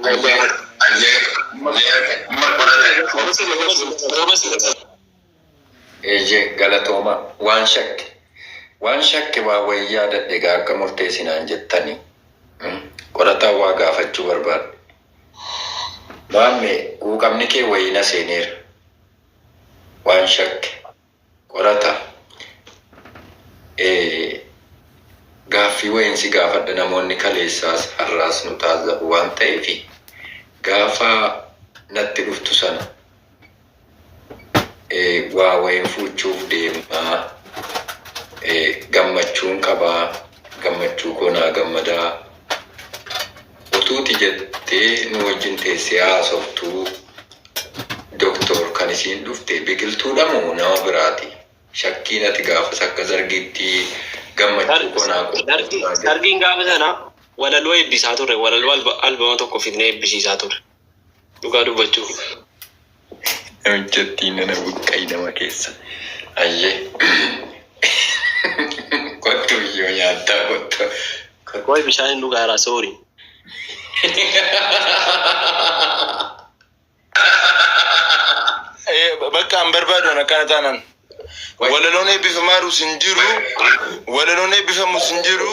Ayyee, ayyee. Eeyyee, galatooma. Waan shakke. Waan shakke waa wayii yaadadhe egaa akka murteessinaan jettanii. Qorataan waa gaafachuu barbaadde. Maamme, quuqamni kee wayii na seeneera. Waan shakke. Qorata. Gaaffii wayiin si gaafadha namoonni kaleessaas har'aas nu taazzabu waan ta'eefi gaafa natti dhuftu sana waa wayiin fuuchuuf deemaa gammachuun qabaa gammachuu koo naa gammadaa utuuti jettee nu wajjin teessee haasoftuu Doktoor kan isiin dhufte biqiltuudha moo nama biraati? Shakkiin ati gaafas akka zargiitti gammachuu koo naa qooddu naa jedhe. Sargiin gaafa sana walaloo eebbisaa turre. Walaloo albama tokko fidnee eebbisiisaa turre. Dhugaa dubbachuuf. Namichattiin nana buqqa'i nama keessa. Ayyee. Kottu biyyoo nyaattaa kottu. Kottu. Qoy bishaan hin dhugaaraa sorry. Bakka an barbaadu an akkana taanan. Walaloon eebbifamaarus hin jiru. Walaloon eebbifamus hin jiru.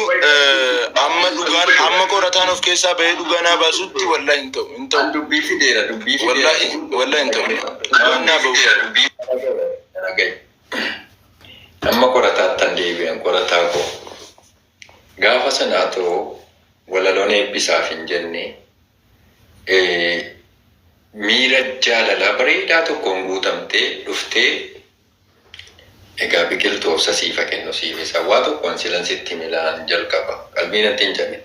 Amma dhugaan amma qorataan of keessaa bahee dhugaa naa baasutti wallahi hin ta'u. Hin ta'u. An dubbii fideera dubbii fideera. Wallahi wallahi hin ta'u. Dhugaan naa bahu qaba. Dubbii dhaga'i. Amma qorataattan deebi'an qorataa koo. Gaafa sana atoo walaloon eebbisaaf hin jenne miira jaalalaa bareedaa tokkoon guutamtee dhuftee egaa biqiltuu obsa siifa kennu siifisa waa tokkoon silan sitti milaan jalqaba qalbii natti hin cabin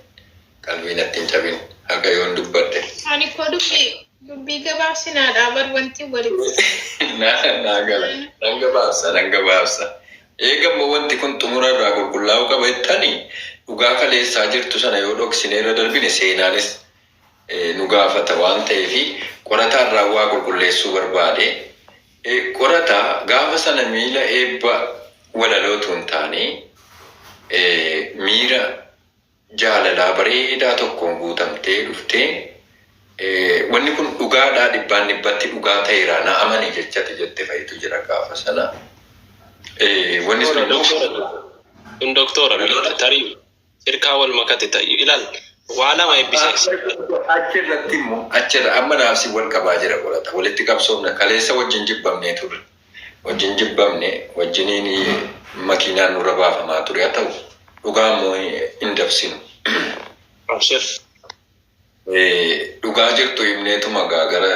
qalbii natti hin cabin haga yoon dubbadhe Ani koo dubbii dubbii gabaabsinaadha bar wanti walitti. Naa gala nan gabaabsa nan gabaabsa eega immoo wanti kun xumura irraa qulqullaa'uu qaba jettani dhugaa kaleessaa jirtu sana yoo dhoksine irra darbine seenaanis nu gaafata waan ta'eef qorataa irraa waa qulqulleessuu barbaade. Qorataa gaafa sana miila eebba walaloo utuu hin taane miira jaalalaa bareedaa tokkoon guutamtee dhuftee wanni kun dhugaadhaa dhibbaan dhibbatti dhugaa ta'eera na amani jechati jette fa'itu jira gaafa sana. Wanni sun immoo Kun doktora tarii Sirkaa wal makate ta, ilaal waa lama ebbise. Achi irratti immoo achi irra amma naaf si wal qabaa jira qorata walitti qabsoofna kaleessa wajjin jibbamnee turre wajjin jibbamne wajjiniin makiinaan nurra baafamaa ture haa ta'u dhugaa immoo hin dabsinu. Abshir. Dhugaa jirtu himneetuma gaa gara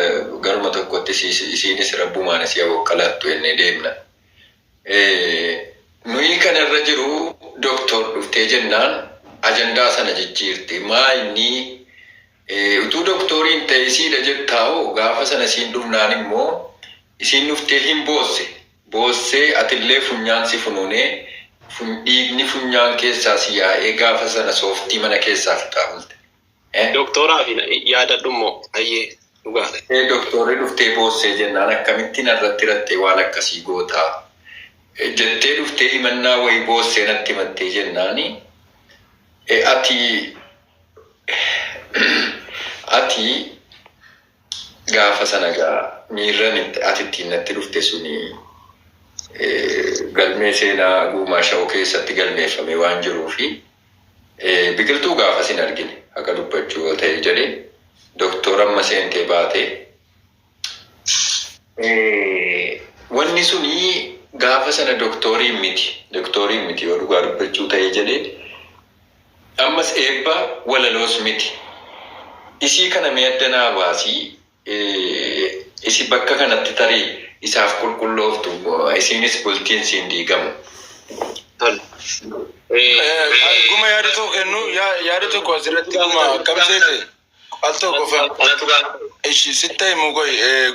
garuma tokkotti isiinis rabbumaan isii awokkalattu jennee deemna. Nuyii kana irra jiru Doktar dhuftee jennaan ajandaa sana jijjiirte. Maa inni utuu doktooriin ta'e isiidha jettaa hoo gaafa sana isiin dhufnaan immoo isiin dhuftee hin boosse. Boossee atillee funyaan si funuunee dhiigni funyaan keessaa si yaa'ee gaafa sana sooftii mana keessaa fixaa bulte. Doktooraa fi yaadadhu immoo hayyee dhugaadha. Ee doktoorri dhuftee boossee jennaan akkamitti narratti hirattee waan akkasii gootaa jettee dhuftee himannaa wayii boossee natti himattee jennaani ati ati gaafa sana gaa miirran ati ittiin natti dhufte suni galmee seenaa guumaa sha'u keessatti galmeeffamee waan jiruufi Biqiltuu gaafas hin argine haqa dubbachuu yoo ta'e jedhe doktoor amma seentee baate. Wanni suni gaafa sana doktooriin miti doktooriin miti yoo dhugaa dubbachuu ta'e jedhe ammas eebba walaloos miti. Isii kana mee adda naa baasii isi bakka kanatti tarii isaaf qulqullooftu isiinis bultiin siin diigamu. Tole. Guma yaada tokko kennu yaada tokko asirratti guma akkam seete al tokko fa ishi sitta himu qoy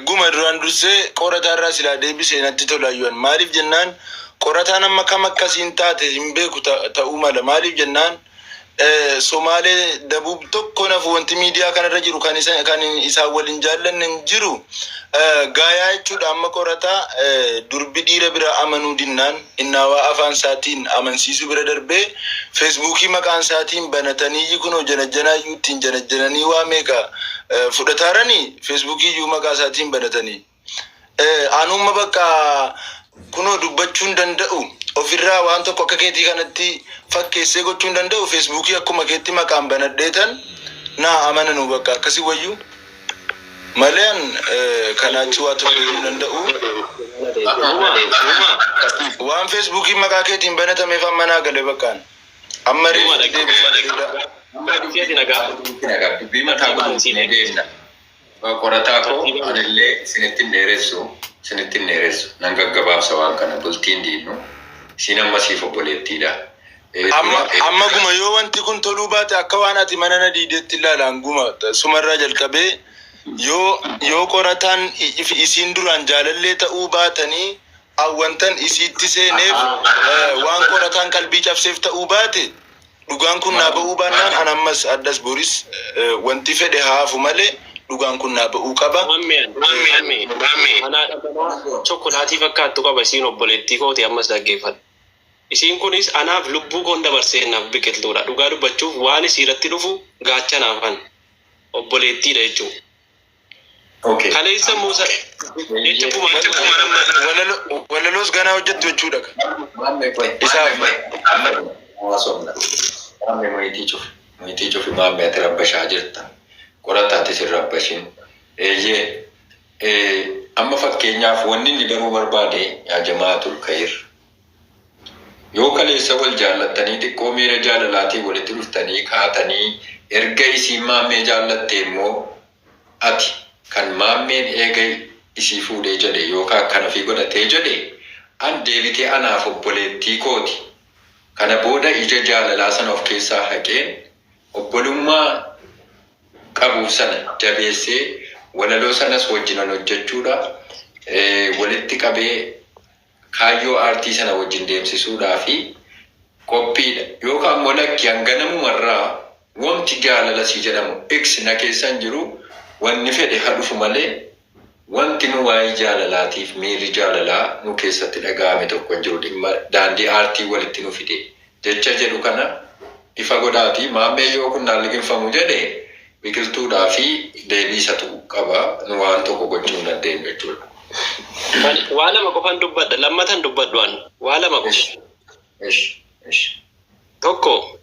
guma duraan dursee qorataa irraa silaa deebisee natti tola ayyuan maaliif jennaan qorataan amma kam akkasiin taate hin beeku ta'uu mala maaliif jennaan Somaalee Dabuub tokko nafu wanti miidiyaa kanarra jiru kan isa kan isaan waliin jaallanne hin jiru. Gaayaa jechuudha amma qorataa durbi dhiira bira amanuu dinnaan innaawaa afaan isaatiin amansiisuu bira darbee feesbuukii maqaan isaatiin banatanii kunoo janajjanaa iyyuu ittiin janajjananii waa meeqa Fudhataaranii Feesbuukii iyyuu maqaa isaatiin banatanii. Anumma bakka kunoo dubbachuu hin danda'u, ofirraa waan tokko akka keetii kanatti fakkeessee gochuu hin danda'u. Feesbuukii akkuma keetti maqaan banadheetan naa amananu, bakka akkasii wayyuu malee an kanaachi waa tokko hin danda'u. Waan Feesbuukii maqaa keetiin banatameef amma naa gale bakkaan. Amma reefu deebisa bareedaa. Dubbii mataa godhuun deemna. Qorataa koo, anillee isinitti hin dheeressu, isinitti hin dheeressu. Nan gaggabaabsa waan kana, bultiin diinnu. Isin amma siif obboleettiidha. Amma amma guma, yoo wanti kun toluu baate akka waan ati mana na diideetti ilaalaan. Guma, sumarraa jalqabee yoo qorataan isiin duraan jaalallee ta'uu baatanii hawwantan isiitti seeneef, waan qorataan qalbii cabseef ta'uu baate, dhugaan kun naa ba'uu baannaan an ammas addas boris wanti fedhe haafu malee dhugaan kun naa ba'uu qaba. Mammee, mammee, mammee. Anaadha manaa chokolaatii fakkaattu qaba isiin, obboleettii kooti, ammas dhaggeeffadhu. Isiin kunis anaaf lubbuu koon dabarsee naaf biqiltuudha. Dhugaa dubbachuuf waan isii irratti dhufu gaachanaafan obboleettiidha jechuudha. Kaleessa Muusa jecha kumaa Walaloos ganaa hojjettu jechuudha. Isaaf. Haasofna. Maammee, moyitii cufi. Moyitii cufi maammee, ati rabbashaa jirta. Qorataatis hin rabbashin. Eeyyee. Amma fakkeenyaaf wanni inni baruu barbaade, yaa jamaatul kayir. Yoo kaleessa wal jaallattanii, xiqqoo miira jaalalaatiin walitti dhuftanii kaatanii, erga isiin maammee jaallatte immoo ati kan maammeen eega isii fuudhee jedhe yookaan kan ofii godhatee jedhe, an deebitee anaaf obboleettii kooti. Kana booda ija jaalalaa sana of keessaa haqeen obbolummaa qabuuf sana jabeessee walaloo sanas wajjinan hojjechuudha. Walitti qabee kaayyoo aartii sana wajjin deemsisuudhaa fi qophiidha. Yookaan immoo lakki, hanganamumarraa wanti jaalala sii jedhamu x na keessa hin jiru, wanni fedhe haa dhufu malee wanti nu waa'ee jaalalaatiif miirri jaalalaa nu keessatti dhaga'ame tokko hin jiru, dhimma daandii aartii walitti nu fide jecha jedhu kana ifa godhaati. Maammee yoo kun naan liqimfamu jedhe, biqiltuudhaa fi deebii isatu qaba, nu waan tokko gochuu hin dandeenyu jechuudha. Waa lama qofan dubbadha. Lammatan dubbadhu an. Waa lama qofa. Ish ish. Tokko,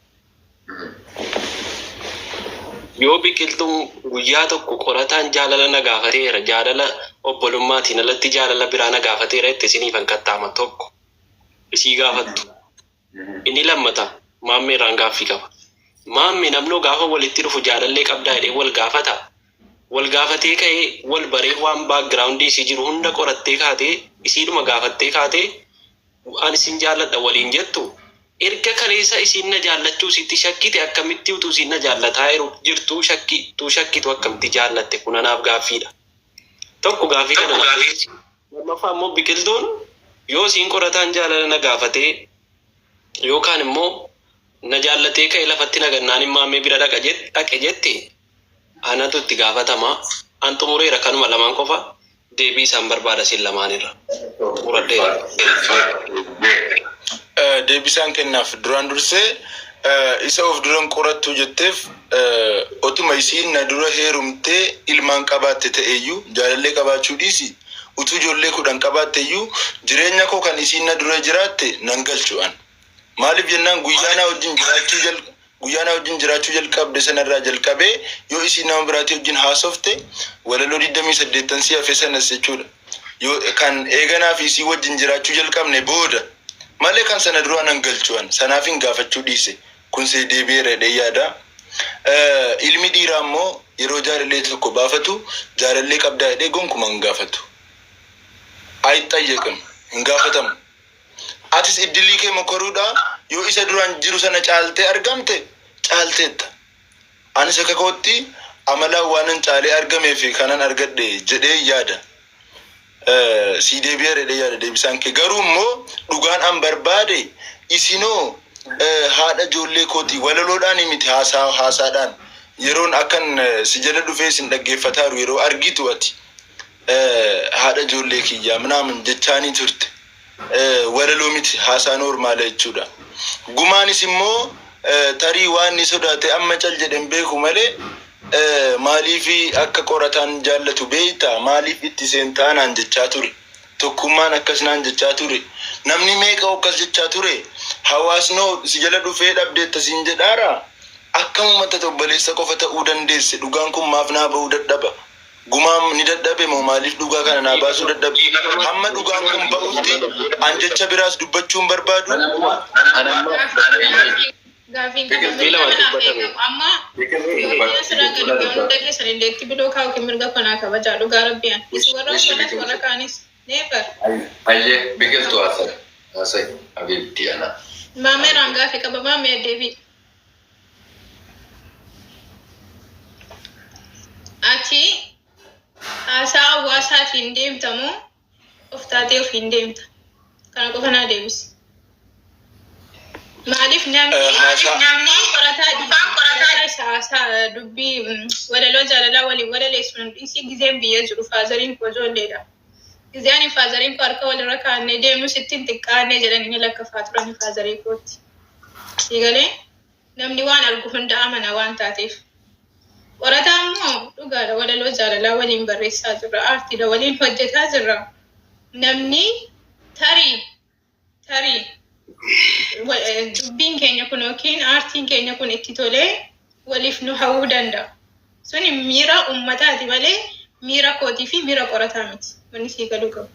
yoo biqiltuun guyyaa tokko qorataan jaalala na gaafateera, jaalala obbolummaatiin alatti jaalala biraa na gaafateera itti isiniifan qaxxaama, tokko isii gaafattu. Inni lammata, maammee irraan gaaffii qaba. Maammee, namnoo gaafa walitti dhufu jaalallee qabdaa jedhee wal gaafata. Wal gaafatee ka'ee wal baree, waan background isii jiru hunda qorattee kaatee, isiidhuma gaafattee kaatee ani isin jaalladha waliin jettu, erga kaleessa isiin na jaallachuu isitti shakkite, akkamitti utuu isiin na jaallataa jirtuu shakkituu shakkitu akkamitti jaallatte? Kun anaaf gaaffiidha. Tokko gaaffii kana naaf. Lammaffaa immoo, biqiltuun yoo isiin qorataan jaalala na gaafatee yookaan immoo na jaallatee ka'ee lafatti na gannaan maammee bira dhaqe jette, anatu itti gaafatama. An xumureera, kanuma lamaan qofa deebii isaan barbaada isin lamaanirra. Xumuradheera. Deebisaan kennaaf. Duraan dursee isa of duran qorattu jetteef, otuma isiin na dura heerumtee ilmaan qabaatte ta'eyyuu, jaalallee qabaachuu dhiisi, utuu ijoollee 10 qabaatte iyyuu, jireenya koo kan isiin na dura jiraatte nan galchu an. Maaliif jennaan, guyyaa na wajjin jiraachuu jalqabde sanarraa jalqabee yoo isiin nama biraatii wajjin haasofte, walaloo 28 si hafe sanas jechuudha. Yoo kan eeganaa fi isii wajjin jiraachuu jalqabne booda malee kan sana duraa nan galchu an, sanaaf hin gaafachuu dhiise, kun see deebi'eera jedhee yaada. Ilmi dhiiraa immoo yeroo jaalallee tokko baafatu jaalallee qabdaa jedhee gonkumaa hin gaafatu. Ayixxayyaqim, hin gaafatamu. Atis iddilii kee mokoruudha, yoo isa duraan jiru sana caaltee argamte caalteetta. Anis akka kootti amalaan waanan caalee argamee fi kanan argadhe jedhee yaada. Sii deebi'eera jedhee yaada deebisaan kee. Garuu immoo dhugaan an barbaade, isinoo haadha ijoollee kooti, walaloodhaan miti, haasaa haasaadhaan yeroon akkan si jala dhufee isin dhaggeeffataaru yeroo argitu ati haadha ijoollee kiyyaa minaamin jechaanii turte. Walaloo miti, haasaa normal jechuudha. Gumaanis immoo tarii waan inni sodaate amma cal jedhen beeku malee Maaliif akka qorataan jaallatu beektaa? Maaliif itti seentaa naan jechaa ture. Tokkummaan akkas naan jechaa ture. Namni meeqa akkas jechaa ture. Hawaasnoo si jala dhufee dhabdeetta siin jedhaara. Akkamuma tata obboleessa qofa ta'uu dandeesse? Dhugaan kun maaf naa ba'uu dadhaba? Gumaan ni dadhabe moo maaliif dhugaa kana naa baasuu dadhabe? Hamma dhugaan kun ba'utti an jecha biraas dubbachuun barbaadu. Anamma Gaafiin qaba. Dubbii lama Mirga kanaaf dubbatame. eegamu. Amma yoo asirraa gadi ba'e hunda keessan illee itti biloo kaa'u yookiin mirga kanaa kabajaa dhugaa rabbiyaan. Isin warra obbolees warra kaanis. Never. Ayyee, Biqiltuu, haasa'i. Haasa'i habiibti ana. Maameeraan gaafii qaba. Maamee, deebii. Ati haasaa hawaasaatiin deemta moo of taatee ofiin deemta? Kana qofa naa deebisi. Maaliif namni Haasaa qorataa qorataa isa haasaa dubbii walaloo jaalalaa waliin walaleessuun dhiisii, gizeen biyya jiru fatheriin koo ijoolleedha. Gizee ani fatheriin koo harka walirra kaa'annee deemnu sitti hin xiqqaannee jedhanii ni lakkafaa turanii fatherii kootti. Siigalee namni waan argu hunda amana waan taateef. Qorataa immoo dhugaadha, walaloo jaalalaa waliin barreessaa jirra. Aartiidha waliin hojjetaa jirra. Namni tarii dubbiin keenya kun yookiin aartiin keenya kun itti tolee waliif nu hawwuu danda'a. Suni miira uummataati malee miira kootii fi miira qorataa miti. Wanni sii galuu qabu.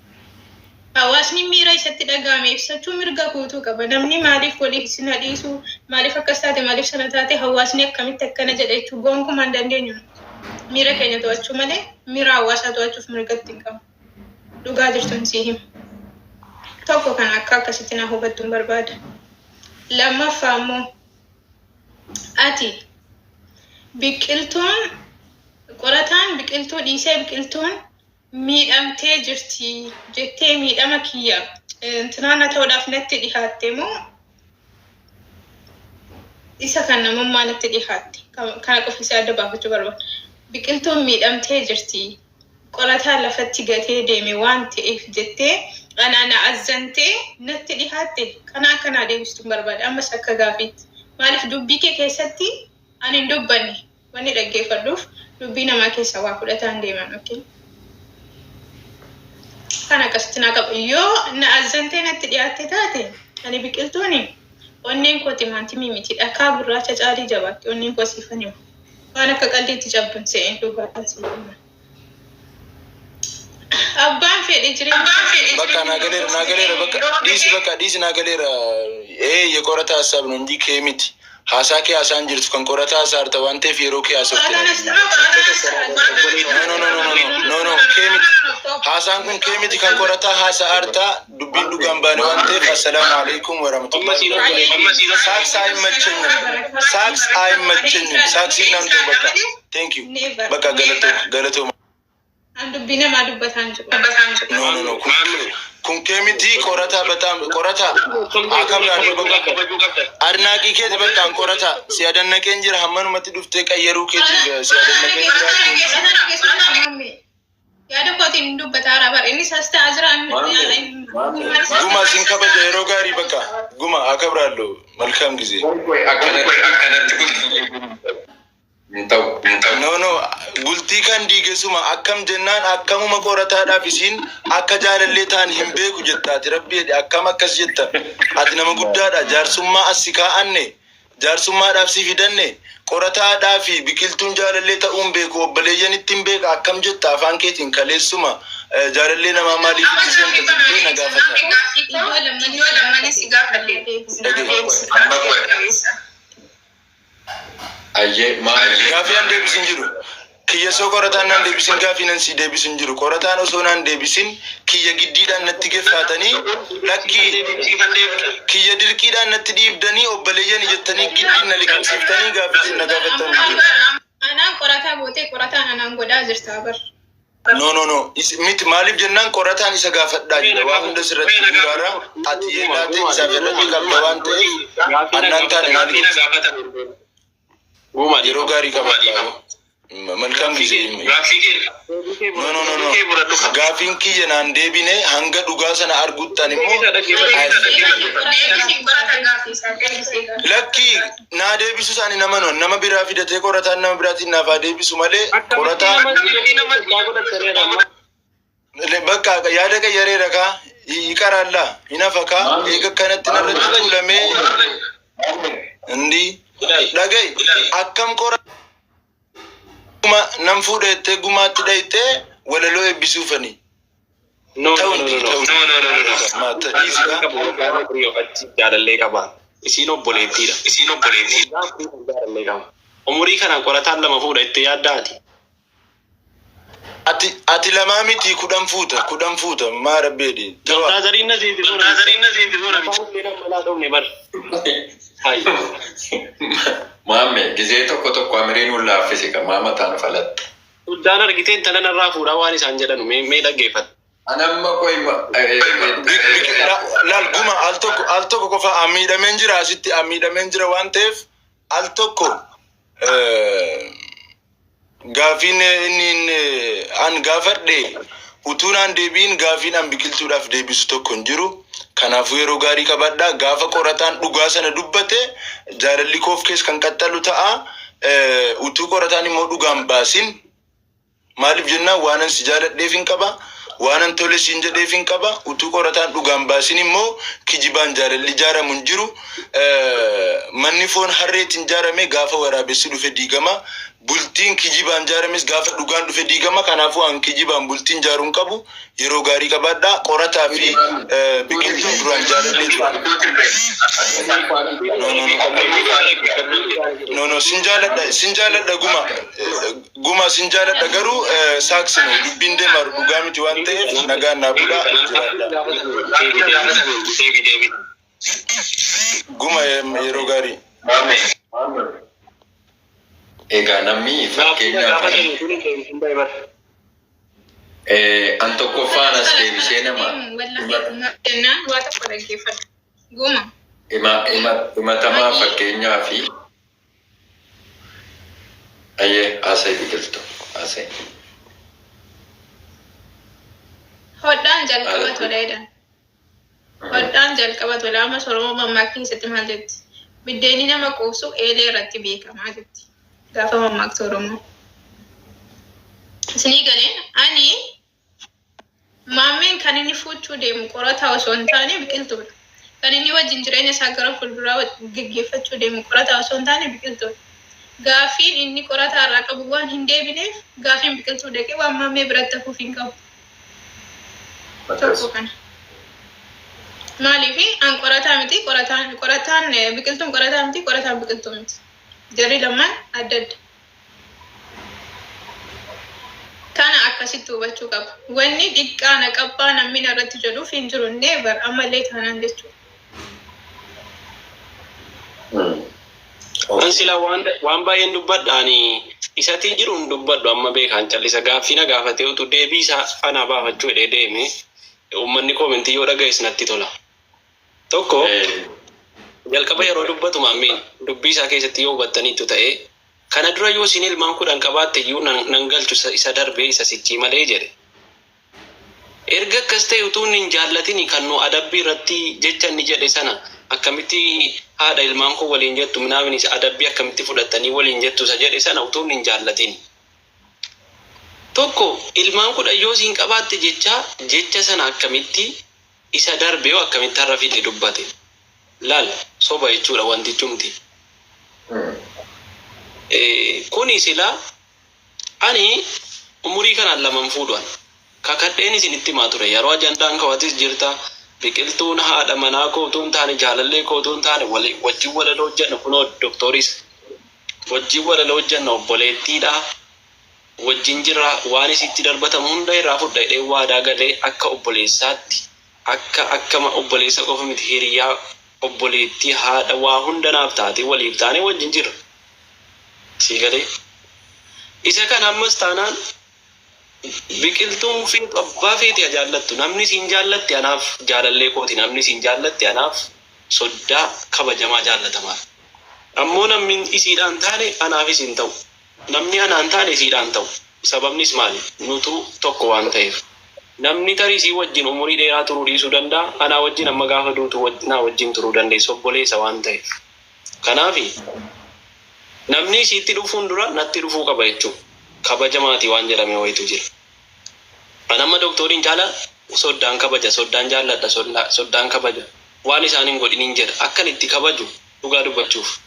Hawaasni miira isatti dhaga'ame ibsachuu mirga guutuu qaba. Namni maaliif waliif isin dhiisu, maaliif akkas taate, maaliif sana taate, hawaasni akkamitti akkana jedha jechuu gonkumaa hin dandeenyu. Miira keenya to'achuu malee miira hawaasaa to'achuuf mirga itti hin qabu. Dhugaa jirtuun sii hima. Tokko kan akka akkasitti na hubattuun barbaada. Lammaffaa immoo ati biqiltuun qorataan biqiltuu dhiisee biqiltuun miidhamtee jirti jettee miidhama kiyya intinaana ta'uudhaaf natti dhihaatte moo isa kan namummaa natti dhihaatte? Kana qofa isaa adda baafachuu barbaada. Biqiltuun miidhamtee jirti, qorataan lafatti gatee deeme waan ta'eef jettee anaa na azzantee natti dhihaatte? Kana akkanaa deebistuun barbaada ammas akka gaafiitti. Maaliif dubbii kee keessatti ani hin dubbanne wanni dhaggeeffadhuuf dubbii namaa keessaa waa fudhataan deeman, okay? Kan akkasitti naa qaba. Yoo na azzantee natti dhiyaatte taate, ani biqiltuuni onneen koo timaatimii miti, dhakaa gurraacha caalii jabaatti onneen koo, siifan hima. Waan akka qalliitti cabduun se'een dhugaa siif hima. Abbaan fedhe jireenya በቃ naa galeera, naa galeera, bakka dhiisi, bakka dhiisi, naa galeera. Ee, የቆረታ ሀሳብ ነው እንጂ kee miti. Haasaa kee haasaan jirtu kan qorataa hasaarta waan ta'eef yeroo kee haasofte. No, no, no, no, no, no, no, kee miti. Haasaan kun kee miti, kan qorataa haasa'aartaa. Dubbiin dhugaan baane waan ta'eef assalaamu alaikum warahmatullahi wabarakatuh. ሳክስ አይመቸኝም፣ ሳክስ አይመቸኝም። ሳክሲን ናምተው በቃ thank you በቃ galatoo galatoo. An dubbii namaa dubbataan jiru. No, no, no, kun kee miti, qorataa በጣም qorataa አከብራለሁ በቃ አድናቂ keeti በቃ qorataa si adannaqeen jira. Hammanumatti dhuftee qayyaruu keeti si adannaqeen jira. Yaada kootiin hin dubbataa bara innis as ta'aa jira. Guma, sin kabaja, yeroo gaarii በቃ ጉማ አከብራለሁ። መልካም ጊዜ። Akkanatti bultii hin ta'u. No, no, bultii kan diigesuma akkam jennaan akkamuma qorataadhaaf isiin akka jaalallee ta'an hin beeku jettaati. Rabbi jedhe, akkam akkas jetta? Ati nama guddaadha. Jaarsummaa as si kaa'anne, jaarsummaadhaaf si fidanne. Qorataadhaa fi biqiltuun jaalallee ta'uun beeku, obboleeyyan ittiin beeka akkam jetta afaan keetiin? Kaleessuma jaalallee namaa maaliif itti seenta jettee na gaafata. Iddoo lammanis si gaafadhe. Ayyee, maal? Gaafii an deebisin jiru. Kiyya soo qorataan naan deebisin, gaafii nan si deebisin jiru. Qorataan osoo naan deebisin kiyya giddiidhaan natti geffaatanii, lakkii, kiyya dirqiidhaan natti dhiibdanii, obboleeyyan jettanii giddiin na liqimsiiftanii gaafii isin na gaafattan jiru. Anaan qorataa gootee qorataan anaan godhaa jirta bar. No, no, no, miti. Maaliif jennaan qorataan isa gaafadhaa jira. Waa hunda sirratti bu'uuraara ati yeelaatee isaaf irratti qabda waan ta'eef annaan taane maaliif yeroo gaarii qabadhaa. መልካም ጊዜ. No, no, no, no. Gaafiin kiyya naan deebine. Hanga dhugaa sana arguttan immoo lakkii naa deebisu isaanii nama noon nama biraa fidatee qorataan nama biraatiin naaf haa deebisu malee qorataan bakka yaada qayyareera kaa ይቀራላ ይነፈካ eega kanatti narratti tuulamee indi dhaga'i akkam qora nam fuudha jettee gumaatti dhayitee walaloo eebbisuufani. No, ta'u no, no, no. Ta'u maata dhiisigaa. Jaalallee qaba. Isiin obboleettiidha. Isiin obboleettiidha. Jaalallee qaba. Umurii kanaan qorataan lama fuudha itti yaaddaati. Ati lamaa miti, 10 fuuta, 10 fuuta maa rabbeedhi tawa. Taazariin na seenti fuudha. Taazariin na seenti fuudha. Malaa dhumne bar. Hayi. Maamme gizee tokko tokko amiriin hun laaffisi ka maa mataan falatta. Guddaan argitee intala narraa fuudhaa waan isaan jedhanu mee dhaggeeffadhu. Anamma qoy Laal guma, al tokko qofa miidhameen jira asitti, miidhameen jira waan ta'eef al tokko gaafiin inni an gaafadhe utuu naan deebiin gaafiin an biqiltuudhaaf deebisu tokko hin jiru. Kanaafuu yeroo gaarii qabadhaa. Gaafa qorataan dhugaa sana dubbate jaalalli koof keessa kan qaxxalu ta'a. Utuu qorataan immoo dhugaan baasin, maaliif jennaan, waanan si jaaladheef hin qaba. Waanan tole siin jedheef hin qaba. Utuu qorataan dhugaan baasin immoo kijibaan jaalalli ijaaramu hin jiru. Manni foon harreetiin ijaarame gaafa waraabessi dhufe diigama. Bultiin kijibaan ijaarames gaafa dhugaan dhufe diigama. Kanaafuu an kijibaan bultiin ijaaruu hin qabu. Yeroo gaarii qabaadhaa. Qorataa fi biqiltuun duraan jaalallee ture. No, no, no. No, no, sin jaaladha, sin jaaladha guma. Guma, sin jaaladha, garuu saaksinu dubbiin deemaa dhugaa miti waan ta'eef nagaan naa bulaa, jiraadha. Guma, yeroo gaarii. Egaa namni fakkeenyaaf an tokkoffaan as deebisee nama Jennaan waa tokko dhaggeeffadhu. Guma. himatamaa fakkeenyaa fi ayyee haasa'e, biqiltu haasa'e. Hodhaan jalqaba toleedha. Hodhaan jalqaba tola. Amma Oromoo mammaaksa keessatti maal jetti? Biddeenni nama quubsu eelee irratti beekamaa jetti. Gaafa mammaaksa Oromoo. Isinii galeen ani maammeen kan inni fuuchuu deemu qorataa osoo hin taane biqiltuudha. Kan inni wajjin jireenya isaa gara fuulduraa geggeeffachuu deemu qorataa osoo hin taane biqiltuudha. Gaaffiin inni qorataa irraa qabu waan hin deebineef gaaffiin biqiltuu dhaqee waan maammee biratti hafuuf hin qabu. Tokko kana. Maaliif an qorataa miti, qorataan biqiltuun qorataa miti, qorataan biqiltuu miti. Jarri lamaan adda adda. Kana akkasitti hubachuu qaba. Wanni xiqqaa na qabbaa namni irratti jedhuuf hin jiru never, ammallee taanaan jechuudha. An sila waan baay'een dubbadha, ani isatii jiru hin dubbadhu, amma beekaan callisa. Gaaffii na gaafatee utuu deebii isaa anaa baafachuu jedhee deeme uummanni koomentii yoo dhaga'es natti tola. Tokko, jalqaba yeroo dubbatu maammeen dubbii isaa keessatti yoo hubattaniitu ta'e, kana dura yoo isin ilmaan 10 qabaatte iyyuu nan galchu isa darbee isa sichii malee jedhe. Erga akkas ta'e utuu inni hin jaallatin kan nu adabbii irratti jecha inni jedhe sana akkamitti haadha ilmaan koo waliin jettu minaamin isa adabbii akkamitti fudhattanii waliin jettu isa jedhe sana utuu inni hin jaallatin. Tokko, ilmaan 10 yoo siin qabaatte jecha jecha sana akkamitti isa darbe yoo akkamitti har'a fide dubbate. Laal, soba jechuudha wantichumti. Kuni sila ani umurii kanaan laman fuudhan kakadheen isinitti himaa ture. Yeroo ajandaan kawatis jirta, biqiltuun haadha manaa kootuu hin taane, jaalallee kootuu hin taane, wajjin walaloo hojjenna, kunoo doktooris wajjin walaloo hojjenna, obboleettiidha wajjin jirra, waan isitti darbatamu hunda irraa fudha jedhee waadaa galee akka obboleessaatti, akka obboleessa qofa miti, hiriyaa, obboleettii, haadha, waa hunda naaf taate, waliif taane wajjin jirra. Sii galee isa kana ammas taanaan biqiltuun feetu abbaa feete haa jaallattu, namni siin jaallatte anaaf jaalallee kooti, namni siin jaallatte anaaf soddaa kabajamaa jaallatamaa, ammoo namni isiidhaan taane anaafis hin ta'u. Namni anaan taane siidhaan ta'u. Sababnis maali? Nutu tokko waan ta'eef. Namni tarii sii wajjin umurii dheeraa turuu dhiisuu danda'a. Anaa wajjin amma gaafa duutu naa wajjin turuu dandeessa obboleessa waan ta'eef. Kanaafi namni sitti dhufuun dura natti dhufuu qaba jechuudha. Kabaja maatii waan jedhame wayitu jira. An amma doktoriin caala soddaan kabaja, soddaan jaalladha, soddaan kabaja. Waan isaan hin godhin hin jedha. Akkan itti kabaju dhugaa dubbachuuf.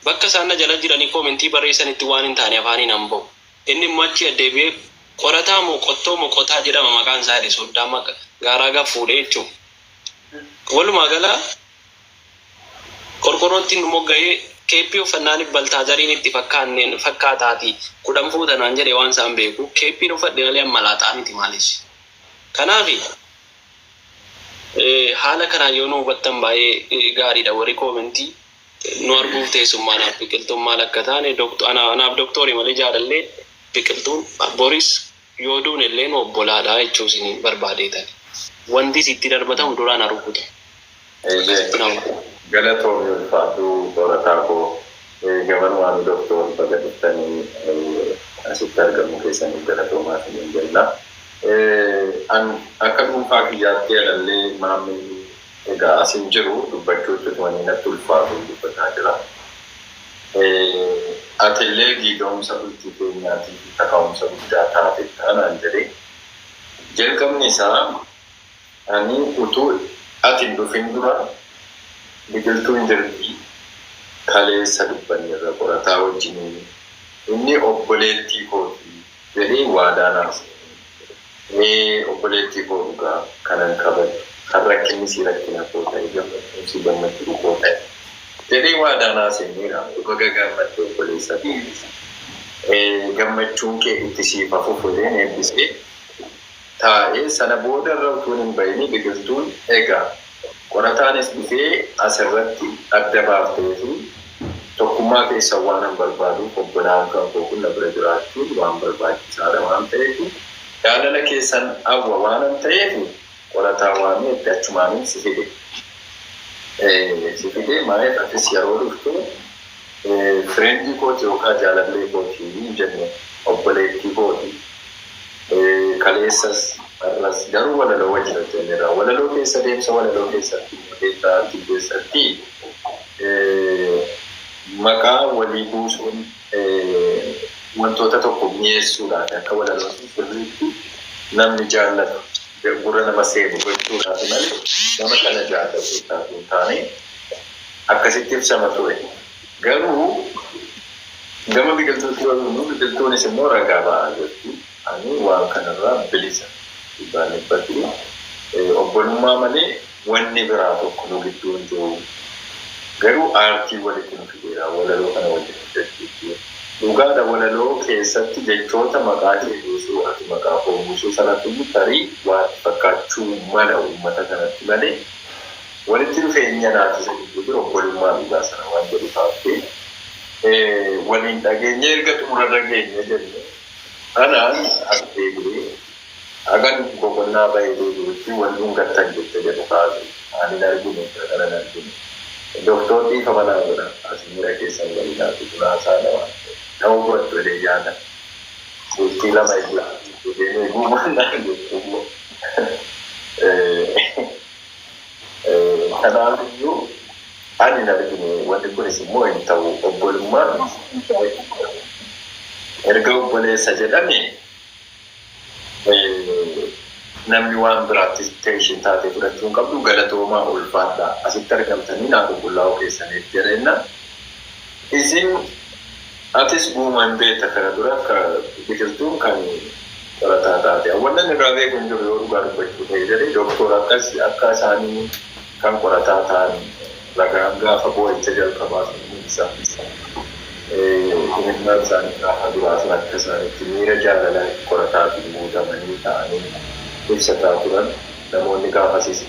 Bakka isaan na jala jiranii koomentii barreessanitti waan hin taane afaaniin han ba'u. Inni immoo achi addeebi'ee qorataa moo qottoo moo qotaa jedhama maqaan isaa jedhe soddaan maqa gaaraa gad fuudhee jechuudha. Walumaa gala qorqorrootti nu mogga'ee keeppii uffannaaniif Baltaazariin itti fakkaanneen fakkaataati 10 fuuta naan jedhe waan isaan beeku keeppiin uffadhe malee an malaaxaa miti maalis. Kanaafi haala kanaan yoo nu hubattan baay'ee gaariidha warri koomentii nu arguuf teessummaa anaaf biqiltuun maal akka taane anaaf doktoori malee jaalallee biqiltuun boris yoo duune illee nu obbolaadha jechuu isin barbaadeetani. Wanti sitti darbatamu duraan haa rukutu. Akkasitti nama. Galatoomi ulfaadhu qorataa koo. Gamanumaanuu Doktoor baga dhuftanii asitti argamuu keessaniif galatoomaa isiniin jenna. An akka dhuunfaa kiyyaatti alallee maammeen egaa as hin jiru dubbachuutti utuma inni natti ulfaatu dubbataa jira. Atillee giiga'umsa bultii keenyaatiif kaka'umsa guddaa taatetta naan jedhe. Jalqabni isaa ani utuu ati hin dhufin dura biqiltuun jirti kaleessa dubbannerra qorataa wajjiniin inni obboleettii kooti jedhee waadaa naa seene. Mee obboleettii koo dhugaa kanan kabaju, kan rakkinni sii rakkina koo ta'e, gammachuun sii gammachuu koo ta'e jedhee waadaa naa seeneera. Baga gammadde obboleessa koo. Gammachuun kee itti siif haa fufu jedheen eebbisee taa'e. Sana booda irra utuun hin ba'inii biqiltuun egaa qorataanis dhufee as irratti adda baaftee fi tokkummaa keessan waanan barbaaduuf obbolaan kan koo kun na bira jiraachuun waan barbaachisaadha waan ta'eef jaalala keessan hawwa waanan ta'eef qorataa waamee itti achumaanin si fide. Si fide maaliif atis yeroo dhuftu friendii kooti yookaan jaalallee kooti hin jenne obboleettii kooti. Kaleessas har'as garuu walaloo wajjin hojjenneerra. Walaloo keessa deemsa walaloo keessatti deemsa aartii keessatti maqaa walii buusuun wantoota tokko mi'eessuudhaaf akka walaloon sun sirriitti namni jaallatu gurra nama seenu gochuudhaaf malee nama kana jaallatu isaaf hin taane akkasitti ibsama ture. Garuu gama biqiltuutti yoo dhufnu biqiltuunis immoo ragaa ba'aa jirti. Ani waan kanarraa bilisa dhibbaan dhibbatti obbolummaa malee wanni biraa tokko nu gidduu hin jiru. Garuu aartii walitti nu fideera walaloo kana wajjin hojjechuutti. Dhugaadha walaloo keessatti jechoota maqaa kee buusuu ati maqaa koo buusuu sanatu tarii waa itti fakkaachuu mala uummata kanatti malee walitti dhufeenya naaf isa gidduu jiru obbolummaa dhugaa sana waan jedhu kaaftee waliin dhageenyee erga xumurarra geenye jenne anaan as deebi'ee hagan boqonnaa bahee deebi'utti wal dhungattan jette jedhu kaasu. Ani hin argine kana hin argine. Doktoor dhiifama naa godha as miira keessan walinaatu kun haasaadha waan ta'eef. Na hubattu jedhee yaada. Bultii lama eeguu deemee guumaan naan jettu immoo. Kanaaf iyyuu ani hin argine wanti kunis immoo hin ta'u obbolummaan erga obboleessa jedhame namni waan biraatti tension taatee fudhachuu hin qabdu galatoomaa ulfaadhaa asitti argamtanii naa qulqullaa'uu keessaniif jedheenna isin atis guuma hin beekta kana dura akka biqiltuun kan qorataa taate wannan irraa beeku hin jiru yoo dhugaa dubbachuu ta'e jedhee doktor akkas akka isaanii kan qorataa ta'an ragaan gaafa boo'icha jalqabaa sun ibsa. Imimmaan isaanii gaafa duraa sun akka isaan itti miira jaalalaa qorataatiin guutamanii ta'anii ibsataa turan namoonni gaafasiis